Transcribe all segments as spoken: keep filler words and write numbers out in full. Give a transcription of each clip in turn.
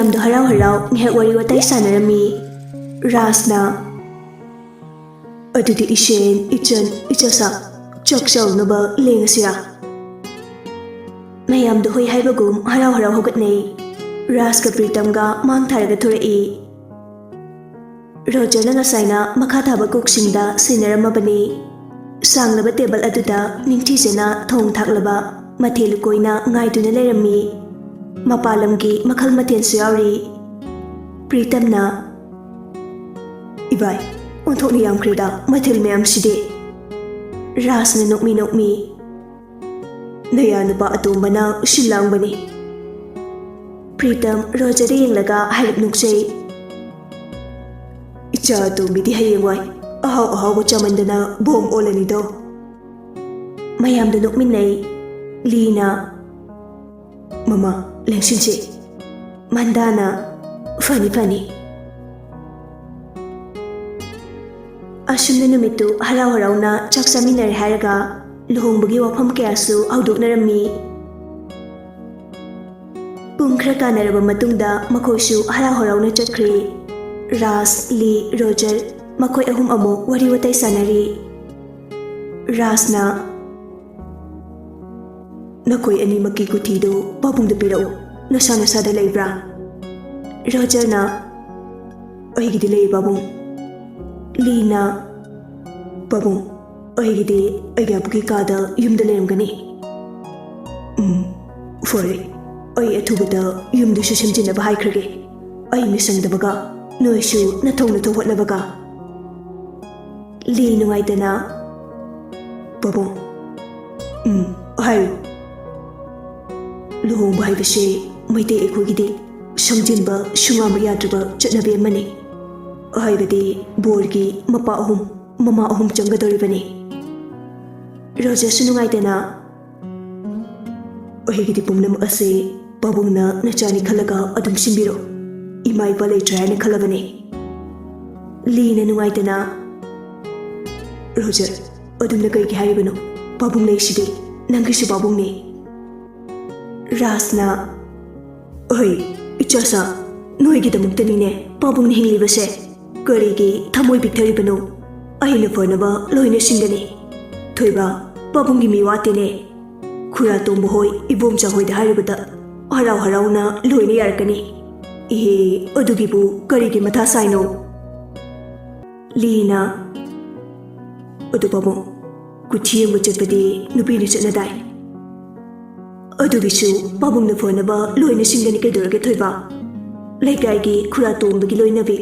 ꯃꯌꯥꯝꯗꯣ ꯍꯔꯥꯎ ꯍꯔꯥꯎ ꯉꯥꯏꯍꯥꯛ ꯋꯥꯔꯤ ꯋꯥꯇꯥꯏ ꯁꯥꯟꯅꯔꯝꯃꯤ꯫ ꯔꯥꯖꯅ, "ꯑꯗꯨꯗꯤ ꯏꯁꯦꯟ, ꯏꯆꯟ, ꯏꯆꯥꯁꯥ, ꯆꯥꯛ ꯆꯥꯔꯨꯅꯕ ꯂꯦꯡꯉꯁꯤꯔꯥ?" ꯃꯌꯥꯝꯗꯣ ꯍꯣꯏ ꯍꯥꯏꯕꯒꯨꯝ ꯍꯔꯥꯎ ꯍꯔꯥꯎ ꯍꯧꯒꯠꯅꯩ꯫ ꯔꯥꯖꯀ ꯄ꯭ꯔꯤꯇꯝꯒ ꯃꯥꯡ ꯊꯥꯔꯒ ꯊꯣꯔꯛꯏ꯫ ꯔꯣꯖꯔꯅ ꯉꯁꯥꯏꯅ ꯃꯈꯥ ꯊꯥꯕ ꯀꯨꯛꯁꯤꯡꯗ ꯁꯤꯟꯅꯔꯝꯃꯕꯅꯤ꯫ ꯁꯥꯡꯂꯕ ꯇꯦꯕꯜ ꯑꯗꯨꯗ ꯅꯤꯡꯊꯤꯖꯅ ꯊꯣꯡ ꯊꯥꯛꯂꯕ ꯃꯊꯦꯜ ꯂꯨꯀꯣꯏꯅ ꯉꯥꯏꯗꯨꯅ ꯂꯩꯔꯝꯃꯤ꯫ ꯃꯄꯥꯟ ꯂꯝꯒꯤ ꯃꯈꯜ ꯃꯊꯦꯜꯁꯨ ꯌꯥꯎꯔꯤ꯫ ꯄ꯭ꯔꯤꯇꯝꯅ, "ꯏꯕꯥꯏ, ꯑꯣꯟꯊꯣꯛꯅ ꯌꯥꯝꯈ꯭ꯔꯦꯗ ꯃꯊꯦꯜ ꯃꯌꯥꯝꯁꯤꯗꯤ!" ꯔꯥꯖꯅ ꯅꯣꯛꯃꯤ ꯅꯣꯛꯃꯤ, "ꯅꯌꯥ ꯅꯨꯄꯥ ꯑꯇꯣꯝꯕꯅ ꯁꯤꯜ ꯂꯥꯡꯕꯅꯤ꯫" ꯄ꯭ꯔꯤꯇꯝ ꯔꯣꯖꯔꯗ ꯌꯦꯡꯂꯒ ꯍꯥꯏꯔꯞ ꯅꯣꯛꯆꯩ꯫ "ꯏꯆꯥ ꯑꯇꯣꯝꯕꯤꯗꯤ ꯍꯌꯦꯡꯋꯥꯏ ꯑꯍꯥꯎ ꯑꯍꯥꯎꯕ ꯆꯥꯃꯟꯗꯅ ꯕꯣꯝ ꯑꯣꯜꯂꯅꯤꯗꯣ꯫" ꯃꯌꯥꯝꯗ ꯅꯣꯛꯃꯤꯟꯅꯩ꯫ ꯂꯤꯅ, "ꯃꯃꯥ, ꯂꯦꯡꯁꯤꯟꯁꯤ꯫" ꯃꯟꯗꯥꯅ, "ꯐꯅꯤ, ꯐꯅꯤ꯫" ꯑꯁꯨꯝꯅ ꯅꯨꯃꯤꯠꯇꯨ ꯍꯔꯥꯎ ꯍꯔꯥꯎꯅ ꯆꯥꯛ ꯆꯥꯃꯤꯟꯅꯔꯦ ꯍꯥꯏꯔꯒ ꯂꯨꯍꯣꯡꯕꯒꯤ ꯋꯥꯐꯝ ꯀꯌꯥꯁꯨ ꯍꯧꯗꯣꯛꯅꯔꯝꯃꯤ꯫ ꯄꯨꯡ ꯈꯔ ꯀꯥꯟꯅꯔꯕ ꯃꯇꯨꯡꯗ ꯃꯈꯣꯏꯁꯨ ꯍꯔꯥꯎ ꯍꯔꯥꯎꯅ ꯆꯠꯈ꯭ꯔꯦ꯫ ꯔꯥꯖ, ꯂꯤ, ꯔꯣꯖꯔ, ꯃꯈꯣꯏ ꯑꯍꯨꯝ ꯑꯃꯨꯛ ꯋꯥꯔꯤ ꯋꯥꯇꯥꯏ ꯁꯥꯟꯅꯔꯤ꯫ ꯔꯥꯖꯅ, "ꯅꯈꯣꯏ ꯑꯅꯤꯃꯛꯀꯤ ꯀꯨꯊꯤꯗꯨ ꯄꯥꯕꯨꯡꯗ ꯄꯤꯔꯛꯎ꯫ ꯅꯁꯥ ꯅꯁꯥꯗ ꯂꯩꯕ꯭ꯔꯥ?" ꯔꯣꯖꯔꯅ, "ꯑꯩꯒꯤꯗꯤ ꯂꯩ, ꯄꯥꯕꯨꯡ꯫" ꯂꯤꯅ, "ꯄꯥꯕꯨꯡ, ꯑꯩꯒꯤꯗꯤ ꯑꯩꯒꯤ ꯑꯕꯨꯡꯒꯤ ꯀꯥꯗ ꯌꯨꯝꯗ ꯂꯩꯔꯝꯒꯅꯤ꯫" "ꯎꯝ, ꯐꯔꯦ꯫ ꯑꯩ ꯑꯊꯨꯕꯗ ꯌꯨꯝꯗꯨꯁꯨ ꯁꯦꯝꯖꯤꯟꯅꯕ ꯍꯥꯏꯈ꯭ꯔꯒꯦ꯫ ꯑꯩꯅ ꯁꯪꯗꯕꯒ, ꯅꯣꯏꯁꯨ ꯅꯊꯧ ꯅꯊꯧ ꯍꯣꯠꯅꯕꯒ꯫" ꯂꯤ ꯅꯨꯡꯉꯥꯏꯇꯅ, "ꯄꯥꯕꯨꯡ꯫" "ꯎꯝ, ꯍꯥꯏꯌꯨ꯫" "ꯂꯨꯍꯣꯡꯕ ꯍꯥꯏꯕꯁꯦ ꯃꯩꯇꯩ ꯑꯩꯈꯣꯏꯒꯤꯗꯤ ꯁꯪꯖꯤꯟꯕ ꯁꯨꯡꯌꯥꯃꯛ ꯌꯥꯗ꯭ꯔꯕ ꯆꯠꯅꯕꯤ ꯑꯃꯅꯤ꯫ ꯍꯥꯏꯕꯗꯤ ꯕꯣꯔꯒꯤ ꯃꯄꯥ ꯑꯍꯨꯝ, ꯃꯃꯥ ꯑꯍꯨꯝ ꯆꯪꯒꯗꯧꯔꯤꯕꯅꯤ꯫" ꯔꯣꯖꯔꯁꯨ ꯅꯨꯡꯉꯥꯏꯇꯅ, "ꯑꯩꯒꯤꯗꯤ ꯄꯨꯝꯅꯃꯛ ꯑꯁꯦ ꯄꯥꯕꯨꯡꯅ ꯅꯆꯥꯅꯤ ꯈꯜꯂꯒ ꯑꯗꯨꯝ ꯁꯤꯟꯕꯤꯔꯣ꯫ ꯏꯃꯥ ꯏꯄꯥ ꯂꯩꯇ꯭ꯔꯦ ꯍꯥꯏꯅ ꯈꯜꯂꯕꯅꯦ꯫" ꯂꯤꯅ ꯅꯨꯡꯉꯥꯏꯇꯅ, "ꯔꯣꯖꯔ, ꯑꯗꯨꯝꯅ ꯀꯩꯒꯤ ꯍꯥꯏꯔꯤꯕꯅꯣ? ꯄꯥꯕꯨꯡ ꯂꯩꯁꯤꯗꯤ, ꯅꯪꯒꯤꯁꯨ ꯄꯥꯕꯨꯡꯅꯦ꯫" ꯔꯥꯖꯅ, "ꯑꯩ, ꯏꯆꯥꯁꯥ, ꯅꯣꯏꯒꯤꯗꯃꯛꯇꯅꯤꯅꯦ ꯄꯥꯕꯨꯡꯅ ꯍꯤꯡꯂꯤꯕꯁꯦ꯫ ꯀꯔꯤꯒꯤ ꯊꯃꯣꯏ ꯄꯤꯛꯊꯔꯤꯕꯅꯣ? ꯑꯩꯅ ꯐꯅꯕ ꯂꯣꯏꯅ ꯁꯤꯟꯒꯅꯤ꯫ ꯊꯣꯏꯕ, ꯄꯥꯕꯨꯡꯒꯤ ꯃꯤ ꯋꯥꯠꯇꯦꯅꯦ꯫ ꯈꯨꯔꯥ ꯇꯣꯝꯕ ꯍꯣꯏ, ꯏꯕꯣꯝꯆꯥ ꯍꯣꯏꯗ ꯍꯥꯏꯔꯨꯕꯗ ꯍꯔꯥꯎ ꯍꯔꯥꯎꯅ ꯂꯣꯏꯅ ꯌꯥꯔꯛꯀꯅꯤ꯫ ꯏꯍꯦ, ꯑꯗꯨꯒꯤꯕꯨ ꯀꯔꯤꯒꯤ ꯃꯊꯥ ꯁꯥꯏꯅꯣ? ꯂꯤꯅ, ꯑꯗꯨ ꯄꯥꯕꯨꯡ, ꯀꯨꯊꯤ ꯌꯦꯡꯕ ꯆꯠꯄꯗꯤ ꯅꯨꯄꯤꯅ ꯆꯠꯅꯗꯥꯏ? ꯑꯗꯨꯒꯤꯁꯨ ꯄꯥꯕꯨꯡꯅ ꯐꯅꯕ ꯂꯣꯏꯅ ꯁꯤꯟꯒꯅꯤ ꯀꯩꯗꯧꯔꯒꯦ ꯊꯣꯏꯕ? ꯂꯩꯀꯥꯏꯒꯤ ꯈꯨꯔꯥ ꯇꯣꯝꯕꯒꯤ ꯂꯣꯏꯅꯕꯤ,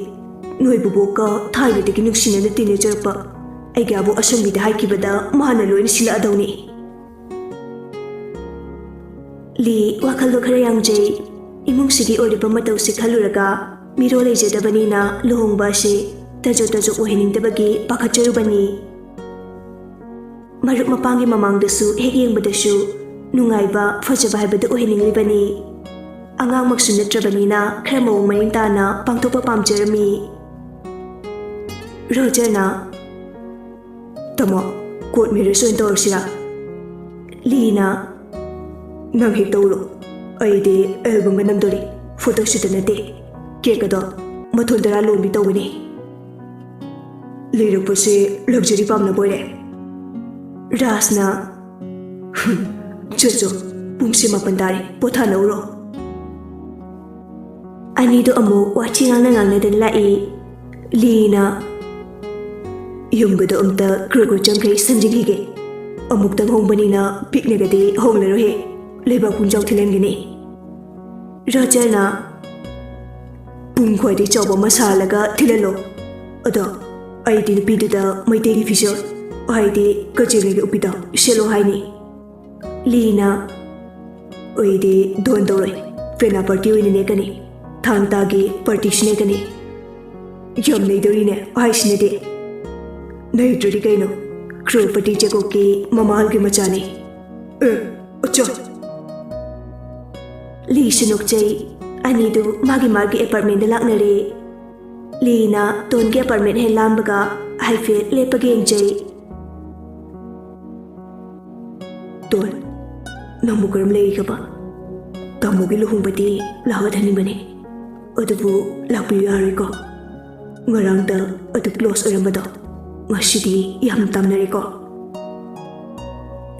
ꯅꯣꯏ ꯕꯨꯕꯣꯛꯀ ꯊꯥꯏꯅꯗꯒꯤ ꯅꯨꯡꯁꯤꯅꯅ ꯇꯤꯟꯅꯖꯔꯛꯄ ꯑꯩꯒꯤ ꯑꯕꯣꯛ ꯑꯁꯪꯕꯤꯗ ꯍꯥꯏꯈꯤꯕꯗ ꯃꯥꯅ ꯂꯣꯏꯅ ꯁꯤꯜꯂꯛꯑꯗꯧꯅꯤ꯫ ꯂꯤ ꯋꯥꯈꯜꯗꯣ ꯈꯔ ꯌꯥꯡꯖꯩ꯫ ꯏꯃꯨꯡꯁꯤꯒꯤ ꯑꯣꯏꯔꯤꯕ ꯃꯇꯧꯁꯤ ꯈꯜꯂꯨꯔꯒ ꯃꯤꯔꯣꯜ ꯂꯩꯖꯗꯕꯅꯤꯅ ꯂꯨꯍꯣꯡꯕ ꯑꯁꯤ ꯇꯖꯣꯞ ꯇꯖꯣꯞ ꯑꯣꯏꯍꯟꯅꯤꯡꯗꯕꯒꯤ ꯄꯥꯈꯠꯆꯔꯨꯕꯅꯤ꯫ ꯃꯔꯨꯞ ꯃꯄꯥꯡꯒꯤ ꯃꯃꯥꯡꯗꯁꯨ ꯍꯦꯛ ꯌꯦꯡꯕꯗꯁꯨ ꯅꯨꯡꯉꯥꯏꯕ, ꯐꯖꯕ ꯍꯥꯏꯕꯗꯨ ꯑꯣꯏꯍꯟꯅꯤꯡꯂꯤꯕꯅꯤ꯫ ꯑꯉꯥꯡꯃꯛꯁꯨ ꯅꯠꯇ꯭ꯔꯕꯅꯤꯅ ꯈꯔ ꯃꯑꯣꯡ ꯃꯔꯤꯟ ꯇꯥꯅ ꯄꯥꯡꯊꯣꯛꯄ ꯄꯥꯝꯖꯔꯝꯃꯤ꯫ ꯔꯣꯖꯔꯅ, "ꯇꯥꯃꯣ, ꯀꯣꯔꯠ ꯃꯦꯔꯤꯖ ꯑꯣꯏꯅ ꯇꯧꯔꯁꯤꯔꯥ?" ꯂꯤꯅ, "ꯅꯪ ꯍꯦꯛ ꯇꯧꯔꯣ, ꯑꯩꯗꯤ ꯑꯦꯜꯕꯝꯒ ꯅꯝꯗꯣꯔꯤ, ꯐꯣꯇꯣꯁꯨꯠꯇ ꯅꯠꯇꯦ, ꯀꯦꯛ ꯑꯗꯣ ꯃꯊꯣꯟ ꯇꯔꯥ ꯂꯣꯟꯕꯤ ꯇꯧꯒꯅꯤ꯫" ꯂꯤꯔꯛꯄꯁꯦ ꯂꯛꯖꯔꯤ ꯄꯥꯝꯅꯕ ꯑꯣꯏꯔꯦ꯫ ꯔꯥꯖꯅ, "ꯍꯨꯝ, ꯆꯠ ꯆꯣ, ꯄꯨꯡꯁꯦ ꯃꯥꯄꯟ ꯇꯥꯔꯦ, ꯄꯣꯊꯥꯅꯧꯔꯣ꯫" ꯑꯅꯤꯗꯣ ꯑꯃꯨꯛ ꯋꯥꯊꯤ ꯉꯥꯡꯅ ꯉꯥꯡꯅꯗꯅ ꯂꯥꯛꯏ꯫ ꯂꯤꯅ, "ꯌꯨꯝꯒꯗꯣ ꯑꯝꯇ ꯀ꯭ꯔꯣꯛ ꯀ꯭ꯔꯣꯛ ꯆꯪꯈꯩ ꯁꯦꯝꯖꯤꯟꯈꯤꯒꯦ꯫ ꯑꯃꯨꯛꯇꯪ ꯍꯣꯡꯕꯅꯤꯅ ꯄꯤꯛꯅꯒꯗꯤ ꯍꯣꯡꯂꯔꯣꯏꯍꯦ, ꯂꯩꯕꯥꯛ ꯄꯨꯝꯖꯥꯎ ꯊꯤꯜꯍꯟꯒꯅꯤ꯫" ꯔꯣꯖꯔꯅ, "ꯄꯨꯡ ꯈ꯭ꯋꯥꯏꯗꯒꯤ ꯆꯥꯎꯕ ꯑꯃ ꯁꯥꯍꯜꯂꯒ ꯊꯤꯜꯍꯜꯂꯣ꯫ ꯑꯗꯣ ꯑꯩꯗꯤ ꯅꯨꯄꯤꯗꯨꯗ ꯃꯩꯇꯩꯒꯤ ꯐꯤꯖꯣꯜ, ꯍꯥꯏꯗꯤ ꯀꯆꯦꯡꯂꯩꯒꯤ ꯎꯞꯄꯤꯗꯣ ꯁꯦꯠꯂꯣ ꯍꯥꯏꯅꯤ꯫" ꯂꯤꯅ, "ꯑꯩꯗꯤ ꯗꯣꯟ ꯇꯧꯔꯣꯏ, ꯄꯦꯅꯥ ꯄꯥꯔꯇꯤ ꯑꯣꯏꯅ ꯅꯦꯛꯀꯅꯤ, ꯊꯥꯡ ꯇꯥꯒꯤ ꯄꯥꯔꯇꯤꯁꯨ ꯅꯦꯛꯀꯅꯤ꯫" "ꯌꯥꯝ ꯅꯩꯗꯣꯔꯤꯅꯦ ꯍꯥꯏꯁꯤꯅꯗꯤ꯫" "ꯅꯩꯗ꯭ꯔꯗꯤ ꯀꯩꯅꯣ, ꯀ꯭ꯔꯣꯔꯄꯇꯤ ꯖꯦꯀꯣꯕꯀꯤ ꯃꯃꯥꯍꯜꯒꯤ ꯃꯆꯥꯅꯤ꯫ ꯑꯦ, ꯑꯆꯥ!" ꯂꯤꯁꯨ ꯅꯣꯛꯆꯩ꯫ ꯑꯅꯤꯗꯨ ꯃꯥꯒꯤ ꯃꯥꯒꯤ ꯑꯦꯄꯥꯔꯠꯃꯦꯟꯗ ꯂꯥꯛꯅꯔꯦ꯫ ꯂꯤꯅ ꯗꯣꯟꯒꯤ ꯑꯦꯄꯥꯔꯠꯃꯦꯟ ꯍꯦꯛ ꯂꯥꯟꯕꯒ ꯍꯥꯏꯐꯦꯠ ꯂꯦꯞꯄꯒ ꯌꯦꯡꯖꯩ꯫ "ꯗꯣꯟ, ꯅꯪꯕꯨ ꯀꯔꯝ ꯂꯩꯔꯤꯒꯕ?" ꯇꯥꯃꯣꯒꯤ ꯂꯨꯍꯣꯡꯕꯗꯤ ꯂꯥꯛꯀꯗꯅꯤꯕꯅꯦ, ꯑꯗꯨꯕꯨ ꯂꯥꯛꯄꯤꯌꯨ ꯌꯥꯔꯣꯏꯀꯣ? ꯉꯔꯥꯡꯗ ꯑꯗꯨ ꯀ꯭ꯂꯣꯁ ꯑꯣꯏꯔꯝꯕꯗꯣ ꯉꯁꯤꯗꯤ ꯌꯥꯝ ꯇꯝꯅꯔꯦꯀꯣ꯫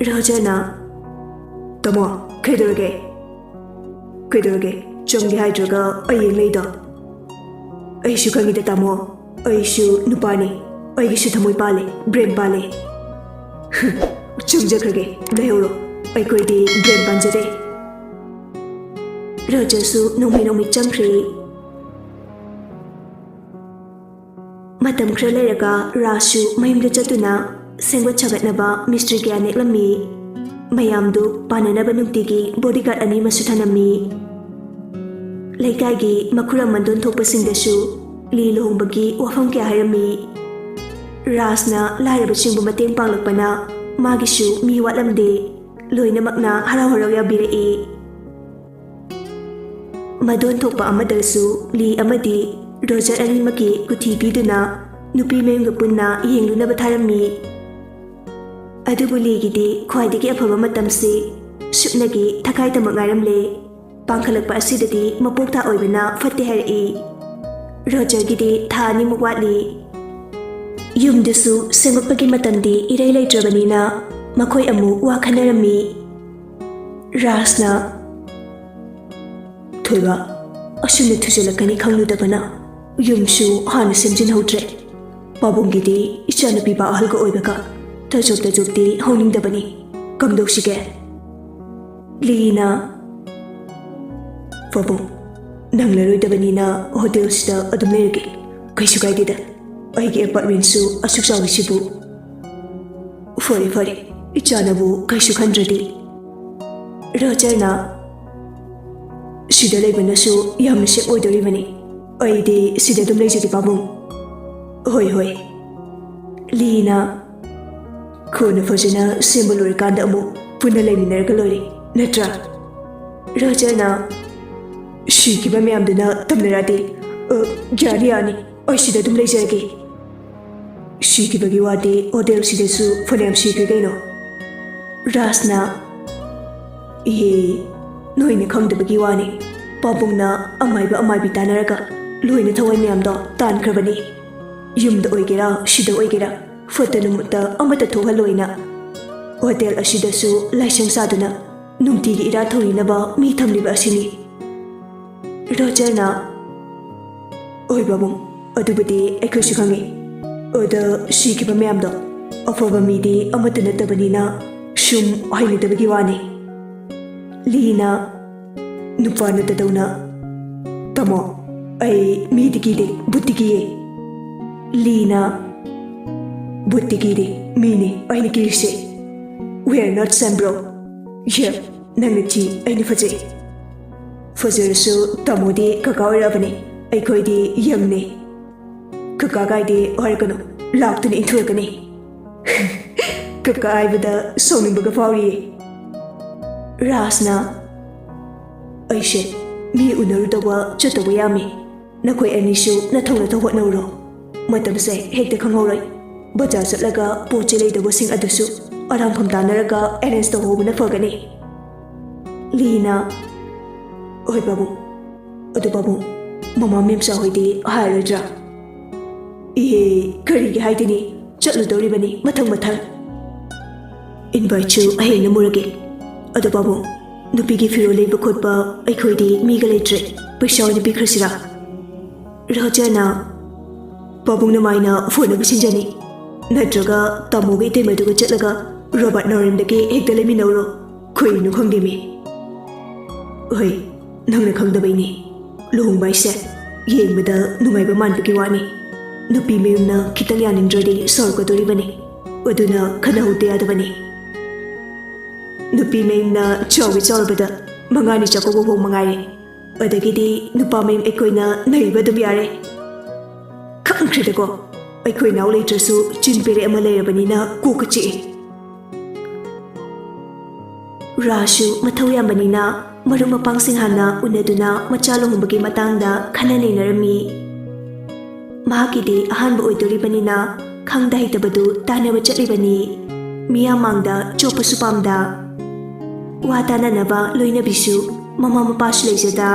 ꯔꯣꯖꯔꯅ, "ꯇꯥꯃꯣ, ꯀꯩꯗꯧꯔꯒꯦ? ꯀꯩꯗꯧꯔꯒꯦ? ꯆꯪꯒꯦ ꯍꯥꯏꯗ꯭ꯔꯒ ꯑꯩ ꯌꯦꯡ ꯂꯩꯗꯣ? ꯑꯩꯁꯨ ꯈꯪꯉꯤꯗ ꯇꯥꯃꯣ, ꯑꯩꯁꯨ ꯅꯨꯄꯥꯅꯤ, ꯑꯩꯒꯤꯁꯨ ꯊꯃꯣꯏ ꯄꯥꯜꯂꯦ, ꯕ꯭ꯔꯦꯟ ꯄꯥꯜꯂꯦ꯫ ꯆꯪꯖꯈ꯭ꯔꯒꯦ, ꯂꯩꯍꯧꯔꯣ, ꯑꯩꯈꯣꯏꯗꯤ ꯕ꯭ꯔꯦꯟ ꯄꯥꯟꯖꯗꯦ"꯫ ꯔꯣꯖꯔꯁꯨ ꯅꯣꯡꯃꯩ ꯅꯣꯡꯃꯩ ꯆꯪꯈ꯭ꯔꯦ꯫ ꯃꯇꯝ ꯈꯔ ꯂꯩꯔꯒ ꯔꯥꯖꯁꯨ ꯃꯌꯨꯝꯗ ꯆꯠꯇꯨꯅ ꯁꯦꯝꯒꯠ ꯁꯥꯒꯠꯅꯕ ꯃꯤꯁꯇ꯭ꯔꯤ ꯀꯌꯥ ꯅꯦꯛꯂꯝꯃꯤ꯫ ꯃꯌꯥꯝꯗꯨ ꯄꯥꯟꯅꯅꯕ ꯅꯨꯡꯇꯤꯒꯤ ꯕꯣꯗꯤꯒꯥꯔꯗ ꯑꯅꯤ ꯑꯃꯁꯨ ꯊꯅꯝꯃꯤ꯫ ꯂꯩꯀꯥꯏꯒꯤ ꯃꯈꯨꯔꯝ ꯃꯟꯗꯣꯟ ꯊꯣꯛꯄꯁꯤꯡꯗꯁꯨ ꯂꯤ ꯂꯨꯍꯣꯡꯕꯒꯤ ꯋꯥꯐꯝ ꯀꯌꯥ ꯍꯥꯏꯔꯝꯃꯤ꯫ ꯔꯥꯖꯅ ꯂꯥꯏꯔꯕꯁꯤꯡꯕꯨ ꯃꯇꯦꯡ ꯄꯥꯡꯂꯛꯄꯅ ꯃꯥꯒꯤꯁꯨ ꯃꯤ ꯋꯥꯠꯂꯝꯗꯦ꯫ ꯂꯣꯏꯅꯃꯛꯅ ꯍꯔꯥꯎ ꯍꯔꯥꯎ ꯌꯥꯕꯤꯔꯛꯏ꯫ ꯃꯗꯣꯟ ꯊꯣꯛꯄ ꯑꯃꯗꯁꯨ ꯂꯤ ꯑꯃꯗꯤ ꯔꯣꯖꯔ ꯑꯅꯤꯃꯛꯀꯤ ꯀꯨꯊꯤ ꯄꯤꯗꯨꯅ ꯅꯨꯄꯤ ꯃꯌꯨꯝꯒ ꯄꯨꯟꯅ ꯌꯦꯡꯂꯨꯅꯕ ꯊꯥꯔꯝꯃꯤ꯫ ꯑꯗꯨꯕꯨ ꯂꯤꯒꯤꯗꯤ ꯈ꯭ꯋꯥꯏꯗꯒꯤ ꯑꯐꯕ ꯃꯇꯝꯁꯤ ꯁꯨꯞꯅꯒꯤ ꯊꯈꯥꯏ ꯇꯃꯛ ꯉꯥꯏꯔꯝꯂꯦ꯫ ꯄꯥꯡꯈꯠꯂꯛꯄ ꯑꯁꯤꯗꯗꯤ ꯃꯄꯣꯛ ꯊꯥ ꯑꯣꯏꯕꯅ ꯐꯠꯇꯦ ꯍꯥꯏꯔꯛꯏ꯫ ꯔꯣꯖꯔꯒꯤꯗꯤ ꯊꯥ ꯑꯅꯤꯃꯨꯛ ꯋꯥꯠꯂꯤ꯫ ꯌꯨꯝꯗꯨꯁꯨ ꯁꯦꯡꯗꯣꯛꯄꯒꯤ ꯃꯇꯝꯗꯤ ꯏꯔꯩ ꯂꯩꯇ꯭ꯔꯕꯅꯤꯅ ꯃꯈꯣꯏ ꯑꯃꯨꯛ ꯋꯥ ꯈꯟꯅꯔꯝꯃꯤ꯫ ꯔꯥꯖꯅ, "ꯊꯣꯏꯕ, ꯑꯁꯨꯝꯅ ꯊꯨꯖꯜꯂꯛꯀꯅꯤ ꯈꯪꯂꯨꯗꯕꯅ ꯌꯨꯝꯁꯨ ꯍꯥꯟꯅ ꯁꯦꯝꯖꯤꯟꯍꯧꯗ꯭ꯔꯦ꯫ ꯄꯥꯕꯨꯡꯒꯤꯗꯤ ꯏꯆꯥꯅꯨꯄꯤ ꯄꯥ ꯑꯍꯜꯒ ꯑꯣꯏꯕꯒ ꯇꯖꯣꯞ ꯇꯖꯣꯞꯇꯤ ꯍꯧꯅꯤꯡꯗꯕꯅꯤ꯫ ꯀꯝꯗꯧꯁꯤꯒꯦ?" ꯂꯤꯅ, "ꯄꯥꯕꯨꯡ, ꯅꯪꯂꯔꯣꯏꯗꯕꯅꯤꯅ ꯍꯣꯇꯦꯜꯁꯤꯗ ꯑꯗꯨꯝ ꯂꯩꯔꯒꯦ꯫ ꯀꯩꯁꯨ ꯀꯥꯏꯗꯦꯗ꯫ ꯑꯩꯒꯤ ꯑꯦꯄꯥꯔꯠꯃꯦꯟꯁꯨ ꯑꯁꯨꯛ ꯆꯥꯎꯔꯤꯁꯤꯕꯨ꯫" "ꯐꯔꯦ, ꯐꯔꯦ, ꯏꯆꯥꯅꯕꯨ ꯀꯩꯁꯨ ꯈꯟꯗ꯭ꯔꯗꯤ꯫" ꯔꯣꯖꯔꯅ, "ꯁꯤꯗ ꯂꯩꯕꯅꯁꯨ ꯌꯥꯝꯅ ꯁꯦꯐ ꯑꯣꯏꯗꯣꯔꯤꯕꯅꯤ꯫ ꯑꯩꯗꯤ ꯁꯤꯗ ꯑꯗꯨꯝ ꯂꯩꯖꯒꯦ, ꯄꯥꯕꯨꯡ꯫" "ꯍꯣꯏ, ꯍꯣꯏ꯫" ꯂꯤꯅ, "ꯀꯣꯟꯅ ꯐꯖꯅ ꯁꯦꯝꯕ ꯂꯣꯏꯔꯀꯥꯟꯗ ꯑꯃꯨꯛ ꯄꯨꯟꯅ ꯂꯩꯃꯤꯟꯅꯔꯒ ꯂꯣꯏꯔꯦ, ꯅꯠꯇ꯭ꯔꯥ?" ꯔꯣꯖꯔꯅ, "ꯁꯤꯈꯤꯕ ꯃꯌꯥꯝꯗꯨꯅ ꯇꯝꯅꯔꯛꯑꯗꯤ, ꯑ, ꯌꯥꯅꯤ, ꯌꯥꯅꯤ, ꯑꯩ ꯁꯤꯗ ꯑꯗꯨꯝ ꯂꯩꯖꯔꯒꯦ꯫" "ꯁꯤꯈꯤꯕꯒꯤ ꯋꯥꯗꯤ ꯍꯣꯇꯦꯜꯁꯤꯗꯁꯨ ꯐꯅꯌꯥꯝ ꯁꯤꯈ꯭ꯔꯦ ꯀꯩꯅꯣ꯫" ꯔꯥꯖꯅ, "ꯏꯍꯦ, ꯅꯣꯏꯅ ꯈꯪꯗꯕꯒꯤ ꯋꯥꯅꯤ꯫ ꯄꯥꯕꯨꯡꯅ ꯑꯃꯥꯏꯕ ꯑꯃꯥꯏꯕꯤ ꯇꯥꯟꯅꯔꯒ ꯂꯣꯏꯅ ꯊꯋꯥꯏ ꯃꯌꯥꯝꯗꯣ ꯇꯥꯟꯈ꯭ꯔꯕꯅꯤ꯫ ꯌꯨꯝꯗ ꯑꯣꯏꯒꯦꯔꯥ, ꯁꯤꯗ ꯑꯣꯏꯒꯦꯔꯥ, ꯐꯠꯇ ꯅꯨꯡꯃꯠꯇ ꯑꯃꯠꯇ ꯊꯣꯛꯍꯜꯂꯣꯏꯅ ꯍꯣꯇꯦꯜ ꯑꯁꯤꯗꯁꯨ ꯂꯥꯏꯁꯪ ꯁꯥꯗꯨꯅ ꯅꯨꯡꯇꯤꯒꯤ ꯏꯔꯥꯠ ꯊꯧꯅꯤꯅꯕ ꯃꯤ ꯊꯝꯂꯤꯕ ꯑꯁꯤꯅꯤ꯫ ꯔꯣꯖꯔꯅ, "ꯍꯣꯏ ꯄꯥꯕꯨꯡ, ꯑꯗꯨꯕꯨꯗꯤ ꯑꯩꯈꯣꯏꯁꯨ ꯈꯪꯉꯤ꯫ ꯑꯗ ꯁꯤꯈꯤꯕ ꯃꯌꯥꯝꯗꯣ ꯑꯐꯕ ꯃꯤꯗꯤ ꯑꯃꯠꯇ ꯅꯠꯇꯕꯅꯤꯅ ꯁꯨꯝ ꯍꯩꯅꯗꯕꯒꯤ ꯋꯥꯅꯤ꯫" ꯂꯤꯅ, "ꯅꯨꯄꯥ ꯅꯠꯇꯗꯧꯅ꯫ ꯇꯥꯃꯣ, ꯑꯩ ꯃꯤꯗꯤ ꯀꯤꯗꯦ, ꯕꯨꯠꯇꯤ ꯀꯤꯌꯦ꯫" ꯂꯤꯅ, "ꯕꯨꯠꯇꯤ ꯀꯤꯗꯦ, ꯃꯤꯅꯤ ꯑꯩꯅ ꯀꯤꯔꯤꯁꯦ꯫ We are not same, bro꯫ Yeah, ꯅꯪꯅ ꯊꯤ, ꯑꯩꯅ ꯐꯖꯩ꯫ ꯐꯖꯔꯁꯨ ꯇꯥꯃꯣꯗꯤ ꯀꯀꯥ ꯑꯣꯏꯔꯛꯑꯕꯅꯤ, ꯑꯩꯈꯣꯏꯗꯤ youngꯅꯤ꯫ ꯀꯀꯥ ꯀꯥꯏꯗꯤ ꯍꯥꯏꯔꯛꯀꯅꯨ, ꯂꯥꯛꯇꯨꯅ ꯏꯟꯊꯣꯔꯛꯀꯅꯤ꯫" "ꯀꯀꯥ ꯍꯥꯏꯕꯗ ꯁꯥꯎꯅꯤꯡꯕꯒ ꯐꯥꯎꯔꯤꯌꯦ꯫" ꯔꯥꯖꯅ, "ꯑꯩꯁꯦ ꯃꯤ ꯎꯅꯔꯨꯗꯧꯕ ꯆꯠꯇꯧꯕ ꯌꯥꯝꯃꯤ꯫ ꯅꯈꯣꯏ ꯑꯅꯤꯁꯨ ꯅꯊꯧ ꯅꯊꯧ ꯍꯣꯠꯅꯧꯔꯣ꯫ ꯃꯇꯝꯁꯦ ꯍꯦꯛꯇ ꯈꯪꯍꯧꯔꯣꯏ꯫ ꯕꯖꯥꯔ ꯆꯠꯂꯒ ꯄꯣꯠ ꯆꯩ ꯂꯩꯗꯧꯕꯁꯤꯡ ꯑꯗꯨꯁꯨ ꯑꯔꯥꯡꯐꯝ ꯇꯥꯟꯅꯔꯒ arrange ꯇꯧꯍꯧꯕꯅ ꯐꯒꯅꯤ꯫" ꯂꯤꯅ, "ꯍꯣꯏ ꯄꯥꯕꯨꯡ꯫ ꯑꯗꯨ ꯄꯥꯕꯨꯡ, ꯃꯃꯥ ꯃꯦꯝꯆꯥ ꯍꯣꯏꯗꯤ ꯍꯥꯏꯔꯣꯏꯗ꯭ꯔꯥ?" "ꯏꯍꯦ, ꯀꯔꯤꯒꯤ ꯍꯥꯏꯗꯣꯏꯅꯤ? ꯆꯠꯂꯨꯗꯧꯔꯤꯕꯅꯤ ꯃꯊꯪ ꯃꯊꯪ꯫ Inviteꯁꯨ ꯍꯌꯦꯡ ꯅꯝꯃꯨꯔꯒꯦ꯫ ꯑꯗꯣ ꯄꯥꯕꯨꯡ, ꯅꯨꯄꯤꯒꯤ ꯐꯤꯔꯣꯜ ꯂꯩꯕ ꯈꯣꯠꯄ ꯑꯩꯈꯣꯏꯗꯤ ꯃꯤꯒ ꯂꯩꯇ꯭ꯔꯦ, ꯄꯩꯁꯥ ꯑꯣꯏꯅ ꯄꯤꯈ꯭ꯔꯁꯤꯔꯥ?" ꯔꯣꯖꯔꯅ, "ꯄꯥꯕꯨꯡ ꯅꯃꯥꯏꯅ ꯐꯣꯟ ꯑꯃ ꯁꯤꯟꯖꯅꯤ, ꯅꯠꯇ꯭ꯔꯒ ꯇꯥꯃꯣꯒ ꯏꯇꯩꯃꯗꯨꯒ ꯆꯠꯂꯒ ꯔꯣꯕꯥꯔꯠ ꯅꯣꯔꯦꯟꯗꯒꯤ ꯍꯦꯛꯇ ꯂꯩꯃꯤꯟꯅꯧꯔꯣ꯫ ꯀꯩꯅꯣ ꯈꯪꯗꯦꯃꯤ꯫" "ꯍꯣꯏ, ꯅꯪꯅ ꯈꯪꯗꯕꯩꯅꯦ꯫ ꯂꯨꯍꯣꯡꯕ ꯍꯥꯏꯁꯦ ꯌꯦꯡꯕꯗ ꯅꯨꯡꯉꯥꯏꯕ ꯃꯥꯟꯕꯒꯤ ꯋꯥꯅꯤ꯫ ꯅꯨꯄꯤ ꯃꯌꯨꯝꯅ ꯈꯤꯇꯪ ꯌꯥꯅꯤꯡꯗ꯭ꯔꯗꯤ ꯁꯥꯎꯔꯛꯀꯗꯣꯔꯤꯕꯅꯤ꯫ ꯑꯗꯨꯅ ꯈꯟꯅꯍꯧꯗ ꯌꯥꯗꯕꯅꯤ꯫ ꯅꯨꯄꯤ ꯃꯌꯨꯝꯅ ꯆꯥꯎꯒꯦ ꯆꯥꯎꯔꯕꯗ ꯃꯉꯥꯅꯤ ꯆꯥꯛꯀꯧꯕ ꯐꯥꯎ ꯃꯉꯥꯏꯔꯦ꯫ ꯑꯗꯒꯤꯗꯤ ꯅꯨꯄꯥ ꯃꯌꯨꯝ ꯑꯩꯈꯣꯏꯅ ꯅꯩꯕ ꯑꯗꯨꯝ ꯌꯥꯔꯦ꯫" "ꯈꯪꯈ꯭ꯔꯦꯗꯀꯣ, ꯑꯩꯈꯣꯏ ꯅꯥꯎ ꯂꯩꯇ꯭ꯔꯁꯨ ꯆꯤꯟ ꯄꯦꯔꯦ ꯑꯃ ꯂꯩꯔꯕꯅꯤꯅ ꯀꯣꯛꯀ ꯆꯤꯛꯑꯦ꯫" ꯔꯥꯖꯁꯨ ꯃꯊꯧ ꯌꯥꯝꯕꯅꯤꯅ ꯃꯔꯨꯞ ꯃꯄꯥꯡꯁꯤꯡ ꯍꯥꯟꯅ ꯎꯅꯗꯨꯅ ꯃꯆꯥ ꯂꯨꯍꯣꯡꯕꯒꯤ ꯃꯇꯥꯡꯗ ꯈꯟꯅ ꯅꯩꯅꯔꯝꯃꯤ꯫ ꯃꯍꯥꯛꯀꯤꯗꯤ ꯑꯍꯥꯟꯕ ꯑꯣꯏꯗꯣꯔꯤꯕꯅꯤꯅ ꯈꯪꯗ ꯍꯩꯇꯕꯗꯨ ꯇꯥꯟꯅꯕ ꯆꯠꯂꯤꯕꯅꯤ꯫ ꯃꯤꯌꯥꯝ ꯃꯥꯡꯗ ꯆꯣꯞꯄꯁꯨ ꯄꯥꯝꯗ꯫ ꯋꯥ ꯇꯥꯅꯅꯕ ꯂꯣꯏꯅꯕꯤꯁꯨ, ꯃꯃꯥ ꯃꯄꯥꯁꯨ ꯂꯩꯖꯗ꯫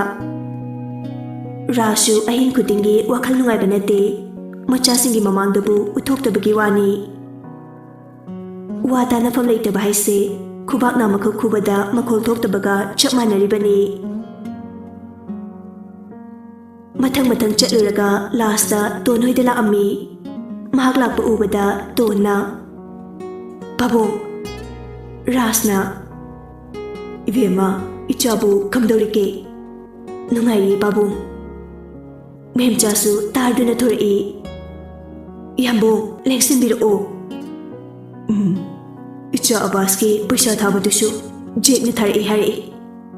ꯔꯥꯁꯁꯨ ꯑꯍꯤꯡ ꯈꯨꯗꯤꯡꯒꯤ ꯋꯥꯈꯜ ꯅꯨꯡꯉꯥꯏꯕ ꯅꯠꯇꯦ, ꯃꯆꯥꯁꯤꯡꯒꯤ ꯃꯃꯥꯡꯗꯕꯨ ꯎꯠꯊꯣꯛꯇꯕꯒꯤ ꯋꯥꯅꯤ꯫ ꯋꯥ ꯇꯥꯅꯐꯝ ꯂꯩꯇꯕ ꯍꯥꯏꯁꯦ ꯈꯨꯕꯥꯛ ꯅꯥꯝꯃꯈꯛ ꯈꯨꯕꯗ ꯃꯈꯣꯜ ꯊꯣꯛꯇꯕꯒ ꯆꯞ ꯃꯥꯟꯅꯔꯤꯕꯅꯤ꯫ ꯃꯊꯪ ꯃꯊꯪ ꯆꯠꯂꯨꯔꯒ ꯂꯥꯁꯇ ꯇꯣꯟ ꯍꯣꯏꯗ ꯂꯥꯛꯑꯝꯃꯤ꯫ ꯃꯍꯥꯛ ꯂꯥꯛꯄ ꯎꯕꯗ ꯇꯣꯟꯅ, "ꯄꯥꯕꯨꯡ!" ꯔꯥꯁꯅ, "ꯏꯕꯦꯝꯃ, ꯏꯆꯥꯕꯨ ꯀꯝꯗꯧꯔꯤꯒꯦ?" "ꯅꯨꯡꯉꯥꯏꯔꯤ ꯄꯥꯕꯨꯡ꯫" ꯃꯦꯝꯆꯥꯁꯨ ꯇꯥꯔꯗꯨꯅ ꯊꯣꯔꯛꯏ꯫ "ꯌꯥꯝꯕꯨꯡ, ꯂꯦꯡꯁꯤꯟꯕꯤꯔꯛꯑꯣ꯫" "ꯎꯝ, ꯏꯆꯥ ꯑꯕꯥꯁꯀꯤ ꯄꯩꯁꯥ ꯊꯥꯕꯗꯨꯁꯨ ꯖꯦꯛꯅ ꯊꯥꯔꯛꯏ ꯍꯥꯏꯔꯛꯏ꯫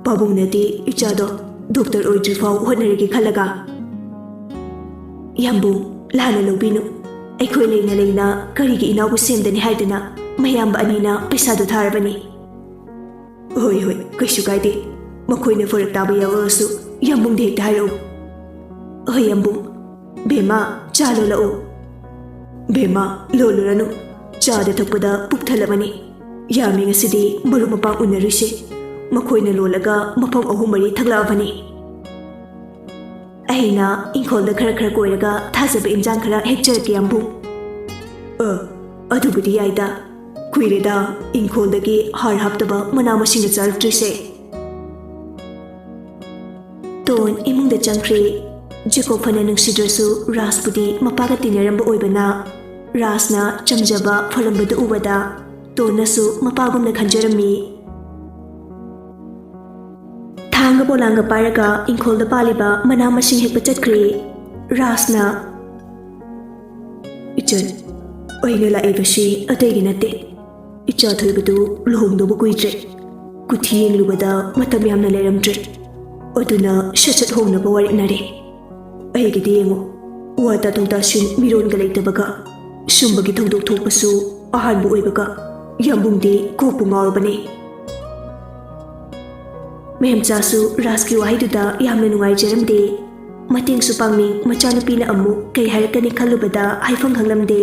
ꯄꯥꯕꯨꯡꯅꯗꯤ ꯏꯆꯥꯗꯣ ꯗꯣꯛꯇꯔ ꯑꯣꯏꯗ꯭ꯔꯤꯐꯥꯎ ꯍꯣꯠꯅꯔꯒꯦ ꯈꯜꯂꯒ꯫" "ꯌꯥꯝꯕꯨꯡ, ꯂꯥꯟꯅ ꯂꯧꯕꯤꯅꯨ꯫ ꯑꯩꯈꯣꯏ ꯂꯩꯅ ꯂꯩꯅ ꯀꯔꯤꯒꯤ ꯏꯅꯥꯎꯕꯨ ꯁꯦꯝꯗꯅꯤ ꯍꯥꯏꯗꯅ ꯃꯌꯥꯝꯕ ꯑꯅꯤꯅ ꯄꯩꯁꯥꯗꯨ ꯊꯥꯔꯕꯅꯤ꯫" "ꯍꯣꯏ, ꯍꯣꯏ, ꯀꯩꯁꯨ ꯀꯥꯏꯗꯦ꯫ ꯃꯈꯣꯏꯅ ꯐꯔꯛ ꯇꯥꯕ ꯌꯥꯎꯔꯛꯑꯁꯨ ꯌꯥꯝꯕꯨꯡꯗ ꯍꯦꯛꯇ ꯍꯥꯏꯔꯛꯎ꯫" "ꯍꯣꯏ, ꯌꯥꯝꯕꯨꯡ꯫ ꯕꯦꯝꯃ, ꯆꯥ ꯂꯣꯜꯂꯛꯎ꯫" "ꯕꯦꯝꯃ, ꯂꯣꯜꯂꯨꯔꯅꯨ꯫ ꯆꯥꯗ ꯊꯛꯄꯗ ꯄꯨꯛ ꯊꯜꯂꯕꯅꯤ꯫ ꯌꯥꯝꯃꯤ ꯉꯁꯤꯗꯤ ꯃꯔꯨꯞ ꯃꯄꯥꯡ ꯎꯅꯔꯨꯁꯦ꯫ ꯃꯈꯣꯏꯅ ꯂꯣꯜꯂꯒ ꯃꯐꯝ ꯑꯍꯨꯝ ꯃꯔꯤ ꯊꯛꯂꯛꯑꯕꯅꯤ꯫" "ꯑꯩꯅ ꯏꯪꯈꯣꯜꯗ ꯈꯔ ꯈꯔ ꯀꯣꯏꯔꯒ ꯊꯥꯖꯕ ꯏꯟꯖꯥꯡ ꯈꯔ ꯍꯦꯛꯆꯔꯛꯀꯦ, ꯌꯥꯝꯕꯨꯡ꯫" "ꯑ, ꯑꯗꯨꯕꯨꯗꯤ ꯌꯥꯏꯗ꯫ ꯀꯨꯏꯔꯦꯗ ꯏꯪꯈꯣꯜꯗꯒꯤ ꯍꯥꯔ ꯍꯥꯞꯇꯕ ꯃꯅꯥ ꯃꯁꯤꯡꯒ ꯆꯥꯔꯛꯇ꯭ꯔꯤꯁꯦ꯫" ꯇꯣꯟ ꯏꯃꯨꯡꯗ ꯆꯪꯈ꯭ꯔꯦ꯫ ꯖꯦꯀꯣꯕ ꯐꯅ ꯅꯨꯡꯁꯤꯗ꯭ꯔꯁꯨ ꯔꯥꯖꯄꯨꯗꯤ ꯃꯄꯥꯒ ꯇꯤꯟꯅꯔꯝꯕ ꯑꯣꯏꯕꯅ, ꯔꯥꯖꯅ ꯆꯝꯖꯕ ꯐꯔꯝꯕꯗꯨ ꯎꯕꯗ ꯇꯣꯟꯅꯁꯨ ꯃꯄꯥꯒꯨꯝꯅ ꯈꯟꯖꯔꯝꯃꯤ꯫ ꯊꯥꯡꯒ ꯄꯣꯂꯥꯡꯒ ꯄꯥꯏꯔꯒ ꯏꯪꯈꯣꯜꯗ ꯄꯥꯜꯂꯤꯕ ꯃꯅꯥ ꯃꯁꯤꯡ ꯍꯦꯛꯄ ꯆꯠꯈ꯭ꯔꯦ꯫ ꯔꯥꯖꯅ, "ꯏꯆꯟ, ꯑꯩꯅ ꯂꯥꯛꯏꯕꯁꯤ ꯑꯇꯩꯒꯤ ꯅꯠꯇꯦ꯫ ꯏꯆꯥ ꯊꯣꯏꯕꯗꯨ ꯂꯨꯍꯣꯡꯗꯧꯕ ꯀꯨꯏꯗ꯭ꯔꯦ꯫ ꯀꯨꯊꯤ ꯌꯦꯡꯂꯨꯕꯗ ꯃꯇꯝ ꯌꯥꯝꯅ ꯂꯩꯔꯝꯗ꯭ꯔꯦ꯫ ꯑꯗꯨꯅ ꯁꯠ ꯁꯠ ꯍꯣꯡꯅꯕ ꯋꯥꯔꯦꯞꯅꯔꯦ꯫ ꯑꯩꯒꯤꯗꯤ ꯌꯦꯡꯉꯨ, ꯋꯥ ꯇꯥꯊꯣꯛ ꯇꯥꯁꯤꯟ ꯃꯤꯔꯣꯟꯒ ꯂꯩꯇꯕꯒ ꯁꯨꯝꯕꯒꯤ ꯊꯧꯗꯣꯛ ꯊꯣꯛꯄꯁꯨ ꯑꯍꯥꯟꯕ ꯑꯣꯏꯕꯒ ꯌꯥꯝꯕꯨꯡꯗꯤ ꯀꯣꯛꯄꯨ ꯉꯥꯎꯔꯕꯅꯦ꯫" ꯃꯦꯝꯆꯥꯁꯨ ꯔꯥꯖꯀꯤ ꯋꯥꯍꯩꯗꯨꯗ ꯌꯥꯝꯅ ꯅꯨꯡꯉꯥꯏꯖꯔꯝꯗꯦ꯫ ꯃꯇꯦꯡꯁꯨ ꯄꯥꯡꯅꯤꯡ ꯃꯆꯥꯅꯨꯄꯤꯅ ꯑꯃꯨꯛ ꯀꯩ ꯍꯥꯏꯔꯛꯀꯅꯤ ꯈꯜꯂꯨꯕꯗ ꯍꯥꯏꯐꯝ ꯈꯪꯂꯝꯗꯦ꯫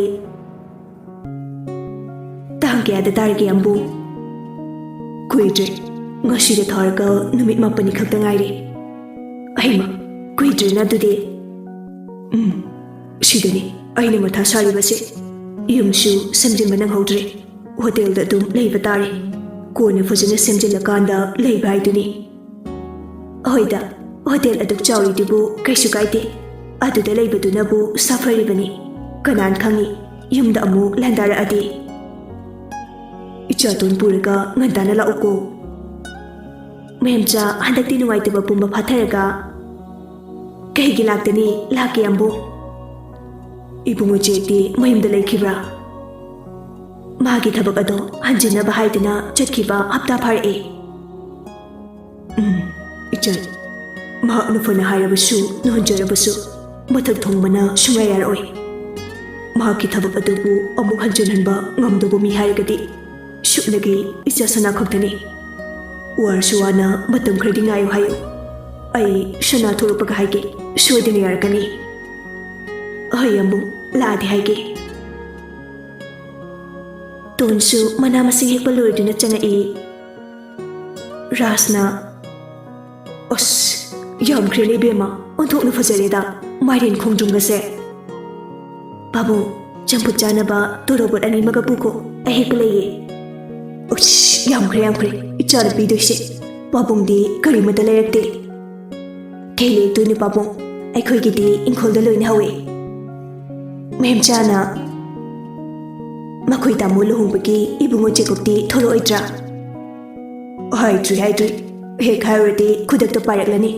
"ꯇꯥꯡ ꯀꯌꯥꯗ ꯇꯥꯔꯒꯦ, ꯌꯥꯝꯕꯨꯡ?" "ꯀꯨꯏꯗ꯭ꯔꯦ, ꯉꯁꯤꯗ ꯊꯥꯔꯒ ꯅꯨꯃꯤꯠ ꯃꯥꯄꯟꯅꯤ ꯈꯛꯇ ꯉꯥꯏꯔꯦ꯫ ꯑꯍꯩꯃ, ꯀꯨꯏꯗ꯭ꯔꯦꯅ ꯑꯗꯨꯗꯤ꯫ ꯎꯝ, ꯁꯤꯗꯅꯤ ꯑꯩꯅ ꯃꯊꯥ ꯁꯥꯔꯤꯕꯁꯦ꯫ ꯌꯨꯝꯁꯨ ꯁꯦꯝꯖꯤꯟꯕ ꯅꯪꯍꯧꯗ꯭ꯔꯦ꯫ ꯍꯣꯇꯦꯜꯗ ꯑꯗꯨꯝ ꯂꯩꯕ ꯇꯥꯔꯦ꯫ ꯀꯣꯟꯅ ꯐꯖꯅ ꯁꯦꯝꯖꯤꯜꯂꯀꯥꯟꯗ ꯂꯩꯕ ꯍꯥꯏꯗꯨꯅꯤ꯫ ꯍꯣꯏꯗ, ꯍꯣꯇꯦꯜ ꯑꯗꯨꯛ ꯆꯥꯎꯔꯤꯗꯨꯕꯨ ꯀꯩꯁꯨ ꯀꯥꯏꯗꯦ꯫ ꯑꯗꯨꯗ ꯂꯩꯕꯗꯨꯅꯕꯨ ꯁꯥꯐꯔꯤꯕꯅꯤ꯫ ꯀꯅꯥꯅ ꯈꯪꯉꯤ, ꯌꯨꯝꯗ ꯑꯃꯨꯛ ꯂꯥꯟꯗꯥꯔꯛꯑꯗꯤ꯫ ꯏꯆꯥꯇꯣꯟ ꯄꯨꯔꯒ ꯉꯟꯇꯥꯅ ꯂꯥꯛꯎꯀꯣ꯫ ꯃꯦꯝꯆꯥ ꯍꯟꯗꯛꯇꯤ ꯅꯨꯡꯉꯥꯏꯇꯕ ꯄꯨꯝꯕ ꯐꯥꯊꯔꯒ, "ꯀꯩꯒꯤ ꯂꯥꯛꯇꯅꯤ? ꯂꯥꯛꯀꯦ, ꯑꯝꯕꯨ꯫" "ꯏꯕꯨꯡꯉꯣ ꯖꯦꯛꯇꯤ ꯃꯌꯨꯝꯗ ꯂꯩꯈꯤꯕ꯭ꯔꯥ?" "ꯃꯥꯒꯤ ꯊꯕꯛ ꯑꯗꯣ ꯍꯟꯖꯤꯟꯅꯕ ꯍꯥꯏꯗꯨꯅ ꯆꯠꯈꯤꯕ ꯍꯞꯇꯥ ꯐꯥꯔꯛꯑꯦ꯫" "ꯎꯝ, ꯏꯆꯟ, ꯃꯍꯥꯛꯅ ꯐꯅ ꯍꯥꯏꯔꯕꯁꯨ, ꯅꯣꯟꯖꯔꯕꯁꯨ, ꯃꯊꯛ ꯊꯣꯡꯕꯅ ꯁꯨꯡꯌꯥ ꯌꯥꯔꯛꯑꯣꯏ꯫ ꯃꯍꯥꯛꯀꯤ ꯊꯕꯛ ꯑꯗꯨꯕꯨ ꯑꯃꯨꯛ ꯍꯟꯖꯤꯟꯍꯟꯕ ꯉꯝꯗꯧꯕ ꯃꯤ ꯍꯥꯏꯔꯒꯗꯤ ꯁꯨꯞꯅꯒꯤ ꯏꯆꯥ ꯁꯅꯥ ꯈꯛꯇꯅꯤ꯫ ꯋꯥꯔꯁꯨ ꯋꯥꯅ ꯃꯇꯝ ꯈꯔꯗꯤ ꯉꯥꯏꯌꯨ ꯍꯥꯏꯌꯨ꯫ ꯑꯩ ꯁꯅꯥ ꯊꯣꯛꯂꯛꯄꯒ ꯍꯥꯏꯒꯦ, ꯁꯣꯏꯗꯅ ꯌꯥꯔꯛꯀꯅꯤ꯫ ꯑꯩ ꯑꯃꯨꯛ ꯂꯥꯛꯑꯗꯤ ꯍꯥꯏꯒꯦ꯫" ꯇꯣꯟꯁꯨ ꯃꯅꯥ ꯃꯁꯤꯡ ꯍꯦꯛꯄ ꯂꯣꯏꯗꯨꯅ ꯆꯪꯉꯛꯏ꯫ ꯔꯥꯖꯅ, "ꯑꯁ, ꯌꯥꯝꯈ꯭ꯔꯦꯅꯦ ꯏꯕꯦꯝꯃ, ꯑꯣꯟꯊꯣꯛꯅ ꯐꯖꯔꯦꯗ, ꯃꯥꯏꯔꯦꯟ ꯈꯣꯡꯗ꯭ꯔꯨꯝꯒꯁꯦ꯫" "ꯄꯥꯕꯨꯡ, ꯆꯝꯐꯨꯠ ꯆꯥꯅꯕ ꯇꯣꯔꯣꯕꯣꯠ ꯑꯅꯤꯃꯒ ꯄꯨꯈꯣ, ꯑꯍꯦꯛꯄ ꯂꯩꯌꯦ꯫" "ꯑꯁ, ꯌꯥꯝꯈ꯭ꯔꯦ, ꯌꯥꯝꯈ꯭ꯔꯦ, ꯏꯆꯥꯅ ꯄꯤꯗꯣꯏꯁꯦ꯫ ꯄꯥꯕꯨꯡꯗꯤ ꯀꯔꯤꯃꯠꯇ ꯂꯩꯔꯛꯇꯦ꯫" "ꯀꯩ ꯂꯩꯔꯛꯇꯣꯏꯅꯣ ꯄꯥꯕꯨꯡ? ꯑꯩꯈꯣꯏꯒꯤꯗꯤ ꯏꯪꯈꯣꯜꯗ ꯂꯣꯏꯅ ꯍꯧꯋꯦ꯫" ꯃꯦꯝꯆꯥꯅ, "ꯃꯈꯣꯏ ꯇꯥꯃꯣ ꯂꯨꯍꯣꯡꯕꯒꯤ ꯏꯕꯨꯡꯉꯣ ꯖꯦꯀꯣꯕꯇꯤ ꯊꯣꯛꯂꯛꯑꯣꯏꯗ꯭ꯔꯥ?" "ꯍꯥꯏꯗ꯭ꯔꯤ, ꯍꯥꯏꯗ꯭ꯔꯤ꯫ ꯍꯦꯛ ꯍꯥꯏꯔꯨꯔꯗꯤ ꯈꯨꯗꯛꯇ ꯄꯥꯏꯔꯛꯂꯅꯤ꯫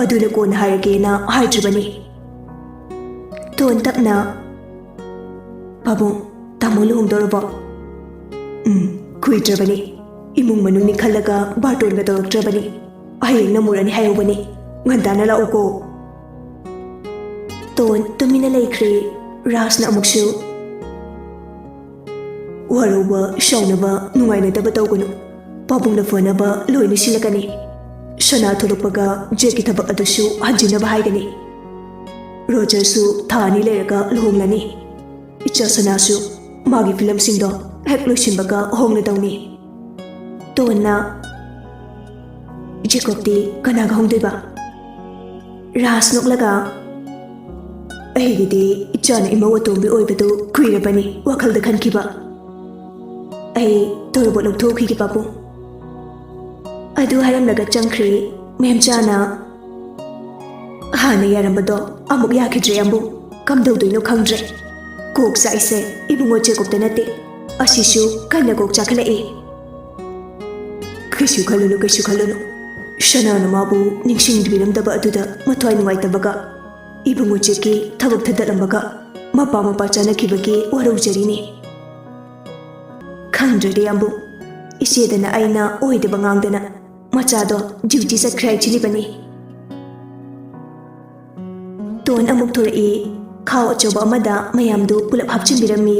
ꯑꯗꯨꯅ ꯀꯣꯟꯅ ꯍꯥꯏꯔꯒꯦꯅ ꯍꯥꯏꯗ꯭ꯔꯤꯕꯅꯤ꯫" ꯇꯣꯟ ꯇꯞꯅ, "ꯄꯥꯕꯨꯡ, ꯇꯥꯃꯣ ꯂꯨꯍꯣꯡꯗꯧꯔꯕꯣ?" "ꯎꯝ, ꯀꯨꯏꯗ꯭ꯔꯕꯅꯤ꯫ ꯏꯃꯨꯡ ꯃꯅꯨꯡꯅꯤ ꯈꯜꯂꯒ ꯕꯥꯔꯇꯣꯟꯒ ꯇꯧꯔꯛꯇ꯭ꯔꯕꯅꯤ꯫ ꯍꯌꯦꯡ ꯅꯝꯃꯨꯔꯅꯤ ꯍꯥꯏꯍꯧꯕꯅꯤ꯫ ꯉꯟꯇꯥꯅ ꯂꯥꯛꯎꯀꯣ꯫" ꯇꯣꯟ ꯇꯨꯃꯤꯟꯅ ꯂꯩꯈ꯭ꯔꯦ꯫ ꯔꯥꯖꯅ ꯑꯃꯨꯛꯁꯨ, "ꯋꯥꯔꯧꯕ, ꯁꯥꯎꯅꯕ, ꯅꯨꯡꯉꯥꯏꯅꯗꯕ ꯇꯧꯒꯅꯨ꯫ ꯄꯥꯕꯨꯡꯅ ꯐꯅꯕ ꯂꯣꯏꯅ ꯁꯤꯜꯂꯛꯀꯅꯤ꯫ ꯁꯅꯥ ꯊꯣꯛꯂꯛꯄꯒ ꯖꯦꯛꯀꯤ ꯊꯕꯛ ꯑꯗꯨꯁꯨ ꯍꯟꯖꯤꯟꯅꯕ ꯍꯥꯏꯒꯅꯤ꯫ ꯔꯣꯖꯔꯁꯨ ꯊꯥ ꯑꯅꯤ ꯂꯩꯔꯒ ꯂꯨꯍꯣꯡꯂꯅꯤ꯫ ꯏꯆꯥ ꯁꯅꯥꯁꯨ ꯃꯥꯒꯤ ꯐꯤꯂꯝꯁꯤꯡꯗꯣ ꯍꯦꯛ ꯂꯣꯏꯁꯤꯟꯕꯒ ꯍꯣꯡꯂꯗꯧꯅꯤ꯫" ꯇꯣꯟꯅ, ꯖꯦꯀꯣꯕꯇꯤ ꯀꯅꯥꯒ ꯍꯣꯡꯗꯣꯏꯕ? ꯔꯥꯖ ꯅꯣꯛꯂꯒ, "ꯑꯩꯒꯤꯗꯤ ꯏꯆꯥꯅ ꯏꯃꯧ ꯑꯇꯣꯝꯕꯤ ꯑꯣꯏꯕꯗꯨ ꯀꯨꯏꯔꯕꯅꯤ ꯋꯥꯈꯜꯗ ꯈꯟꯈꯤꯕ꯫ ꯑꯩ ꯇꯣꯔꯕꯣꯠ ꯂꯧꯊꯣꯛꯈꯤꯒꯦ ꯄꯥꯕꯨꯡ꯫" ꯑꯗꯨ ꯍꯥꯏꯔꯝꯂꯒ ꯆꯪꯈ꯭ꯔꯦ꯫ ꯃꯦꯝꯆꯥꯅ, "ꯍꯥꯟꯅ ꯌꯥꯔꯝꯕꯗꯣ ꯑꯃꯨꯛ ꯌꯥꯈꯤꯗ꯭ꯔꯦ ꯑꯃꯨꯛ꯫ ꯀꯝꯗꯧꯗꯣꯏꯅꯣ ꯈꯪꯗ꯭ꯔꯦ꯫ ꯀꯣꯛ ꯆꯥꯛꯏꯁꯦ ꯏꯕꯨꯡꯉꯣ ꯖꯦꯀꯣꯕꯇ ꯅꯠꯇꯦ, ꯑꯁꯤꯁꯨ ꯀꯟꯅ ꯀꯣꯛ ꯆꯥꯈꯠꯂꯛꯏ꯫" "ꯀꯩꯁꯨ ꯈꯜꯂꯨꯅꯨ, ꯀꯩꯁꯨ ꯈꯜꯂꯨꯅꯨ꯫ ꯁꯅꯥꯅ ꯃꯥꯕꯨ ꯅꯤꯡꯁꯤꯡꯕꯤꯔꯝꯗꯕ ꯑꯗꯨꯗ ꯃꯊ꯭ꯋꯥꯏ ꯅꯨꯡꯉꯥꯏꯇꯕꯒ ꯏꯕꯨꯡꯉꯣ ꯖꯦꯛꯀꯤ ꯊꯕꯛ ꯊꯥꯗꯠꯂꯝꯕꯒ ꯃꯄꯥ ꯃꯄꯥ ꯆꯥꯅꯈꯤꯕꯒꯤ ꯋꯥꯔꯧꯖꯔꯤꯅꯤ꯫" "ꯈꯪꯗ꯭ꯔꯗꯤ ꯑꯃꯨꯛ ꯏꯆꯦꯗꯅ ꯑꯩꯅ ꯑꯣꯏꯗꯕ ꯉꯥꯡꯗꯅ ꯃꯆꯥꯗꯣ ꯗ꯭ꯌꯨꯇꯤ ꯆꯠꯈ꯭ꯔꯦ ꯍꯥꯏꯖꯤꯜꯂꯤꯕꯅꯤ꯫" ꯇꯣꯟ ꯑꯃꯨꯛ ꯊꯣꯔꯛꯏ꯫ ꯈꯥꯎ ꯑꯆꯧꯕ ꯑꯃꯗ ꯃꯌꯥꯝꯗꯨ ꯄꯨꯂꯞ ꯍꯥꯞꯆꯤꯟꯕꯤꯔꯝꯃꯤ꯫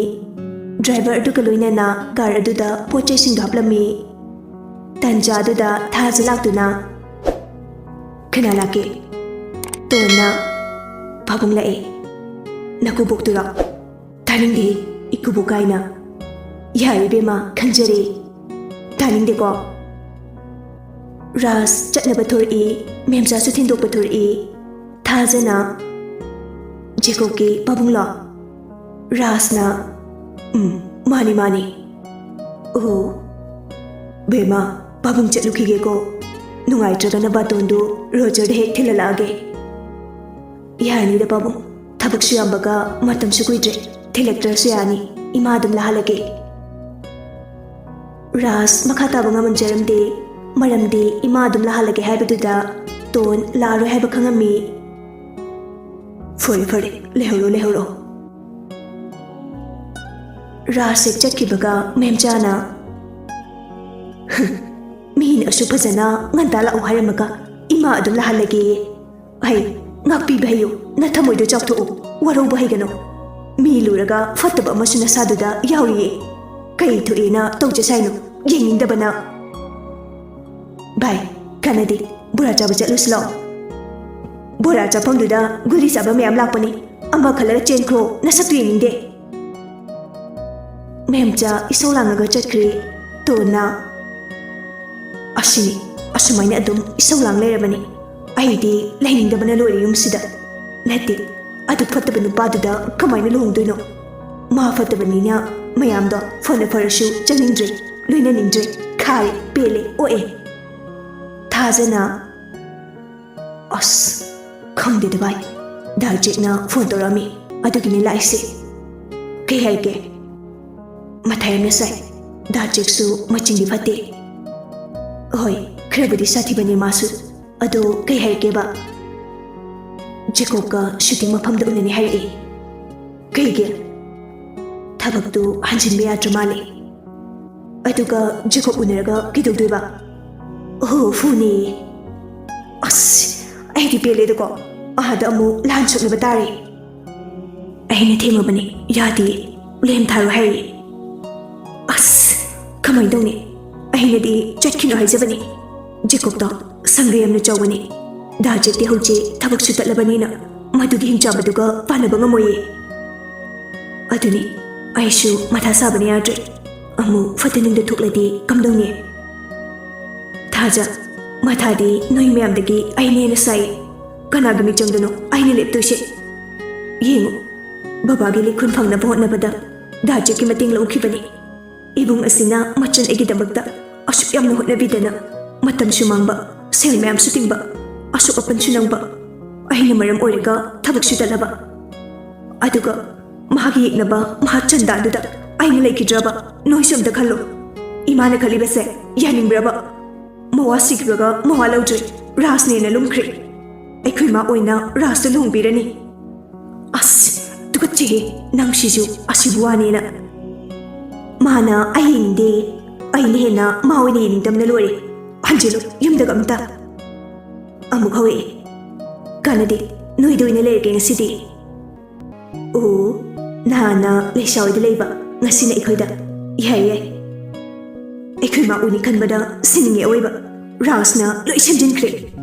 ꯗ꯭ꯔꯥꯏꯚꯔ ꯑꯗꯨꯒ ꯂꯣꯏꯅꯅ ꯀꯥꯔ ꯑꯗꯨꯗ ꯄꯣꯠ ꯆꯩꯁꯤꯡꯗꯨ ꯍꯥꯞꯂꯝꯃꯤ꯫ ꯇꯟꯖꯥ ꯑꯗꯨꯗ ꯊꯥꯖ ꯂꯥꯛꯇꯨꯅ, "ꯀꯅꯥ ꯂꯥꯛꯀꯦ?" ꯇꯣꯟꯅ, "ꯄꯥꯕꯨꯡ ꯂꯥꯛꯑꯦ꯫" "ꯅꯀꯨꯕꯣꯛꯇꯨꯔꯣ?" "ꯇꯥꯅꯤꯡꯗꯦ, ꯏꯀꯨꯕꯣꯛ ꯀꯥꯏꯅ꯫" "ꯌꯥꯔꯦ ꯏꯕꯦꯝꯃ, ꯈꯪꯖꯔꯦ꯫ ꯇꯥꯅꯤꯡꯗꯦꯀꯣ꯫" ꯔꯥꯖ ꯆꯠꯅꯕ ꯊꯣꯔꯛꯏ꯫ ꯃꯦꯝꯆꯥꯁꯨ ꯊꯤꯟꯗꯣꯛꯄ ꯊꯣꯔꯛꯏ꯫ ꯊꯥꯖꯅ, "ꯖꯦꯀꯣꯕꯀꯤ ꯄꯥꯕꯨꯡꯂꯣ?" ꯔꯥꯖꯅ, "ꯎꯝ, ꯃꯥꯅꯤ, ꯃꯥꯅꯤ꯫" "ꯑꯣ, ꯕꯦꯝꯃ, ꯄꯥꯕꯨꯡ ꯆꯠꯂꯨꯈꯤꯒꯦꯀꯣ꯫ ꯅꯨꯡꯉꯥꯏꯇ꯭ꯔꯒꯅ ꯕꯥꯇꯣꯟꯗꯨ ꯔꯣꯖꯔꯗ ꯍꯦꯛ ꯊꯤꯜꯍꯜꯂꯛꯑꯒꯦ꯫" "ꯌꯥꯔꯅꯤꯗ ꯄꯥꯕꯨꯡ, ꯊꯕꯛꯁꯨ ꯌꯥꯝꯕꯒ ꯃꯇꯝꯁꯨ ꯀꯨꯏꯗ꯭ꯔꯦ꯫ ꯊꯤꯜꯂꯛꯇ꯭ꯔꯁꯨ ꯌꯥꯅꯤ, ꯏꯃꯥ ꯑꯗꯨꯝ ꯂꯥꯛꯍꯜꯂꯒꯦ꯫" ꯔꯥꯖ ꯃꯈꯥ ꯇꯥꯕ ꯉꯝꯖꯔꯝꯗꯦ, ꯃꯔꯝꯗꯤ ꯏꯃꯥ ꯑꯗꯨꯝ ꯂꯥꯛꯍꯜꯂꯒꯦ ꯍꯥꯏꯕꯗꯨꯗ ꯇꯣꯟ ꯂꯥꯛꯑꯔꯣꯏ ꯍꯥꯏꯕ ꯈꯪꯉꯝꯃꯤ꯫ "ꯐꯔꯦ, ꯐꯔꯦ, ꯂꯩꯍꯧꯔꯣ, ꯂꯩꯍꯧꯔꯣ꯫" ꯔꯥꯖ ꯍꯦꯛ ꯆꯠꯈꯤꯕꯒ ꯃꯦꯝꯆꯥꯅ, "ꯃꯤꯅ ꯑꯁꯨꯛ ꯐꯖꯅ ꯉꯟꯇꯥ ꯂꯥꯛꯑꯣ ꯍꯥꯏꯔꯝꯃꯒ ꯏꯃꯥ ꯑꯗꯨꯝ ꯂꯥꯛꯍꯜꯂꯒꯦꯌꯦ꯫ ꯍꯩ, ꯉꯥꯛꯄꯤꯕ ꯍꯩꯌꯨ, ꯅꯊꯃꯣꯏꯗꯣ ꯆꯥꯎꯊꯣꯛꯎ, ꯋꯥꯔꯧꯕ ꯍꯩꯒꯅꯨ꯫ ꯃꯤ ꯂꯨꯔꯒ ꯐꯠꯇꯕ ꯑꯃꯁꯨ ꯅꯁꯥꯗꯨꯗ ꯌꯥꯎꯔꯤꯌꯦ꯫ ꯀꯩ ꯊꯣꯛꯑꯦꯅ ꯇꯧꯖꯦ ꯁꯥꯏꯅꯣ? ꯌꯦꯡꯅꯤꯡꯗꯕꯅ꯫" "ꯚꯥꯏ, ꯀꯥꯟꯅꯗꯦ, ꯕꯣꯔꯥ ꯆꯥꯕ ꯆꯠꯂꯨꯁꯤ ꯂꯥꯛꯑꯣ꯫ ꯕꯣꯔꯥ ꯆꯥꯐꯝꯗꯨꯗ ꯒꯨꯂꯤ ꯆꯥꯕ ꯃꯌꯥꯝ ꯂꯥꯛꯄꯅꯤ꯫ ꯑꯃ ꯈꯜꯂꯒ ꯆꯦꯟꯈ꯭ꯔꯣ, ꯅꯁꯛꯇꯨ ꯌꯦꯡꯅꯤꯡꯗꯦ꯫" ꯃꯦꯝꯆꯥ ꯏꯁꯧ ꯂꯥꯡꯉꯒ ꯆꯠꯈ꯭ꯔꯦ꯫ ꯇꯣꯟꯅ, "ꯑꯁꯤꯅꯤ, ꯑꯁꯨꯃꯥꯏꯅ ꯑꯗꯨꯝ ꯏꯁꯧ ꯂꯥꯡ ꯂꯩꯔꯕꯅꯤ꯫ ꯑꯩꯗꯤ ꯂꯩꯅꯤꯡꯗꯕꯅ ꯂꯣꯏꯔꯦ ꯌꯨꯝꯁꯤꯗ꯫ ꯅꯠꯇꯦ, ꯑꯗꯨ ꯐꯠꯇꯕ ꯅꯨꯄꯥꯗꯨꯗ ꯀꯃꯥꯏꯅ ꯂꯨꯍꯣꯡꯗꯣꯏꯅꯣ? ꯃꯥ ꯐꯠꯇꯕꯅꯤꯅ ꯃꯌꯥꯝꯗꯣ ꯐꯅ ꯐꯔꯁꯨ ꯆꯪꯅꯤꯡꯗ꯭ꯔꯦ, ꯂꯣꯏꯅꯅꯤꯡꯗ꯭ꯔꯦ꯫ ꯈꯥꯔꯦ, ꯄꯦꯜꯂꯦ, ꯑꯣꯛꯑꯦ꯫ ꯊꯥꯖꯅ, ꯑꯁ, ꯈꯪꯗꯦꯗ ꯚꯥꯏ, ꯗꯥ ꯖꯦꯛꯅ ꯐꯣꯟ ꯇꯧꯔꯛꯑꯝꯃꯤ, ꯑꯗꯨꯒꯤꯅꯦ ꯂꯥꯛꯏꯁꯦ꯫ ꯀꯩ ꯍꯥꯏꯒꯦ? ꯃꯊꯥ ꯌꯥꯝꯅ ꯁꯥꯏ꯫ ꯗꯥ ꯖꯦꯛꯁꯨ ꯃꯆꯤꯟꯗꯤ ꯐꯠꯇꯦ꯫ ꯍꯣꯏ, ꯈꯔꯕꯨꯗꯤ ꯁꯥꯊꯤꯕꯅꯦ ꯃꯥꯁꯨ꯫ ꯑꯗꯣ ꯀꯩ ꯍꯥꯏꯔꯛꯀꯦꯕ? ꯖꯦꯀꯣꯕꯀ ꯁꯨꯇꯤꯡ ꯃꯐꯝꯗ ꯎꯅꯅꯤ ꯍꯥꯏꯔꯛꯑꯦ꯫ ꯀꯩꯒꯤ? ꯊꯕꯛꯇꯨ ꯍꯟꯖꯤꯟꯕ ꯌꯥꯗ꯭ꯔ ꯃꯥꯜꯂꯦ꯫ ꯑꯗꯨꯒ ꯖꯦꯀꯣꯕ ꯎꯅꯔꯒ ꯀꯩꯗꯧꯗꯣꯏꯕ? ꯑꯣꯍꯣ, ꯐꯨꯅꯦꯌꯦ꯫ ꯑꯁ, ꯑꯩꯗꯤ ꯄꯦꯜꯂꯦꯗꯀꯣ꯫ ꯑꯥꯗ ꯑꯃꯨꯛ ꯂꯥꯟ ꯁꯣꯛꯅꯕ ꯇꯥꯔꯦ꯫ ꯑꯩꯅ ꯊꯦꯝꯃꯕꯅꯤ, ꯌꯥꯗꯦ, ꯂꯦꯝ ꯊꯥꯔꯣ ꯍꯥꯏꯔꯤ꯫ ꯑꯁ, ꯀꯃꯥꯏꯅ ꯇꯧꯅꯤ? ꯑꯩꯅꯗꯤ ꯆꯠꯈꯤꯅꯨ ꯍꯥꯏꯖꯕꯅꯤ꯫ ꯖꯦꯀꯣꯕꯇꯣ ꯁꯪꯒ ꯌꯥꯝꯅ ꯆꯥꯎꯕꯅꯤ꯫ ꯗꯥ ꯖꯦꯛꯇꯤ ꯍꯧꯖꯤꯛ ꯊꯕꯛꯁꯨ ꯇꯠꯂꯕꯅꯤꯅ ꯃꯗꯨꯒꯤ ꯍꯤꯡꯆꯥꯕꯗꯨꯒ ꯄꯥꯟꯅꯕ ꯉꯝꯃꯣꯏꯌꯦ꯫ ꯑꯗꯨꯅꯤ, ꯑꯩꯁꯨ ꯃꯊꯥ ꯁꯥꯕꯅ ꯌꯥꯗ꯭ꯔꯦ꯫ ꯑꯃꯨꯛ ꯐꯠꯇ ꯅꯨꯡꯗ ꯊꯣꯛꯂꯗꯤ ꯀꯝꯗꯧꯅꯤ? ꯊꯥꯖ, ꯃꯊꯥꯗꯤ ꯅꯣꯏ ꯃꯌꯥꯝꯗꯒꯤ ꯑꯩꯅ ꯍꯦꯟꯅ ꯁꯥꯏ꯫ ꯀꯅꯥꯒꯤ ꯃꯤꯆꯪꯗꯅꯣ ꯑꯩꯅ ꯂꯦꯞꯇꯣꯏꯁꯦ? ꯌꯦꯡꯉꯨ, ꯕꯕꯥꯒꯤ ꯂꯤꯈꯨꯟ ꯐꯪꯅꯕ ꯍꯣꯠꯅꯕꯗ ꯗꯥ ꯖꯦꯛꯀꯤ ꯃꯇꯦꯡ ꯂꯧꯈꯤꯕꯅꯤ꯫ ꯏꯕꯨꯡ ꯑꯁꯤꯅ ꯃꯆꯟ ꯑꯩꯒꯤꯗꯃꯛꯇ ꯑꯁꯨꯛ ꯌꯥꯝꯅ ꯍꯣꯠꯅꯕꯤꯗꯅ, ꯃꯇꯝꯁꯨ ꯃꯥꯡꯕ, ꯁꯦꯜ ꯃꯌꯥꯝꯁꯨ ꯇꯤꯡꯕ, ꯑꯁꯣꯛ ꯑꯄꯟꯁꯨ ꯅꯪꯕ, ꯑꯩꯅ ꯃꯔꯝ ꯑꯣꯏꯔꯒ ꯊꯕꯛꯁꯨ ꯇꯠꯂꯕ꯫ ꯑꯗꯨꯒ ꯃꯍꯥꯛꯀꯤ ꯌꯦꯛꯅꯕ ꯃꯍꯥꯛ ꯆꯟꯗꯥꯗꯨꯗ ꯑꯩꯅ ꯂꯩꯈꯤꯗ꯭ꯔꯕ? ꯅꯣꯏꯁꯨ ꯑꯝꯇ ꯈꯜꯂꯣ꯫ ꯏꯃꯥꯅ ꯈꯜꯂꯤꯕꯁꯦ ꯌꯥꯅꯤꯡꯕ꯭ꯔꯕ? ꯃꯋꯥ ꯁꯤꯈꯤꯕꯒ ꯃꯋꯥ ꯂꯧꯗ꯭ꯔꯦ, ꯔꯥꯖꯅꯦꯅ ꯂꯨꯝꯈ꯭ꯔꯦ꯫ ꯑꯩꯈꯣꯏ ꯃꯥ ꯑꯣꯏꯅ ꯔꯥꯖꯇ ꯂꯨꯍꯣꯡꯕꯤꯔꯅꯤ꯫ ꯑꯁ, ꯇꯨꯀꯠꯆꯩꯍꯦ, ꯅꯪꯁꯤꯁꯨ ꯑꯁꯤꯕꯨ ꯋꯥꯅꯦꯅ꯫ ꯃꯥꯅ ꯑꯩ ꯌꯦꯡꯅꯤꯡꯗꯦ, ꯑꯩꯅ ꯍꯦꯟꯅ ꯃꯥ ꯑꯣꯏꯅ ꯌꯦꯡꯅꯤꯡꯗꯕꯅ ꯂꯣꯏꯔꯦ꯫ ꯍꯟꯖꯤꯜꯂꯨ ꯌꯨꯝꯗꯒ ꯑꯝꯇ꯫ ꯑꯃꯨꯛ ꯍꯧꯔꯛꯑꯦ꯫ ꯀꯥꯟꯅꯗꯦ, ꯅꯣꯏꯗ ꯑꯣꯏꯅ ꯂꯩꯔꯒꯦ ꯉꯁꯤꯗꯤ꯫ ꯑꯣ, ꯅꯍꯥꯟꯅ ꯂꯩꯁꯥ ꯍꯣꯏꯗ ꯂꯩꯕ, ꯉꯁꯤꯅ ꯑꯩꯈꯣꯏꯗ꯫ ꯌꯥꯏ, ꯌꯥꯏ꯫ ꯑꯩꯈꯣꯏ ꯃꯥ ꯎꯅꯤ ꯈꯟꯕꯗ ꯁꯤꯅꯤꯡꯉꯦ ꯑꯑꯣꯏꯕ꯫ ꯔꯥꯖꯅ ꯂꯣꯏ ꯁꯦꯝꯖꯤꯟꯈ꯭ꯔꯦ꯫